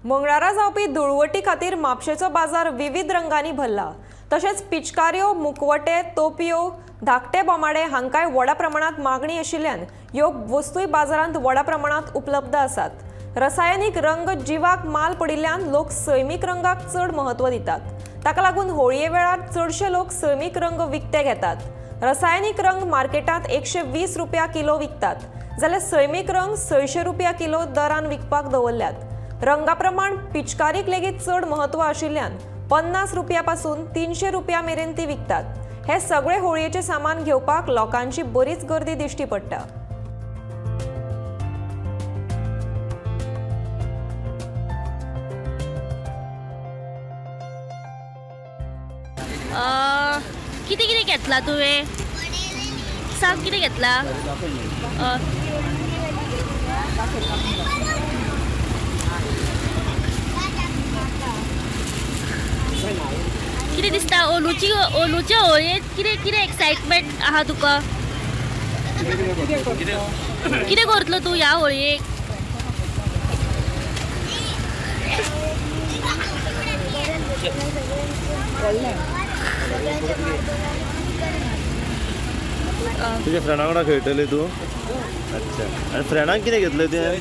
मंगळारा जावपी धुळवटी खातीर म्हापशेचो बाजार विविध रंगांनी भरला. तशेंच पिचकाऱ्यो, मुखवटे, तोपयो, धाकटे बोमाडे हांकांय व्हडा प्रमाणांत मागणी आशिल्ल्यान ह्यो वस्तूय बाजारांत व्हडा प्रमाणांत उपलब्ध आसात. रसायनीक रंग जिवाक माल पडिल्ल्यान लोक सैमीक रंगाक चड म्हत्व दितात. ताका लागून होळये वेळार चडशे लोक सैमीक रंग विकते घेतात. रसायनीक रंग मार्केटांत 120 रुपया किलो विकतात, जाल्यार सैमीक रंग 600 रुपया किलो दरान विकपाक दवरल्यात. रंगा प्रमाण पिचकारीक लेगीत चड म्हत्व आशिल्ल्यान 50 रुपया पासून 300 रुपया मेरेन ती विकतात. हे सगळे होळयेचे सामान घेवपाक लोकांची बरीच गर्दी दिश्टी पडटा. कितें कितें घेतलां तुवें? सांग कितें घेतलां? कितें दिसता ओलूची ओलूचे होळयेंत कितें कितें एक्सायटमेंट आहा तुका? कितें करतलो तूं ह्या होळयेक? तुज्या फ्रेंडा वांगडा खेळटले तूं? अच्छा, आनी फ्रेंडाक कितें घेतलें तुवें?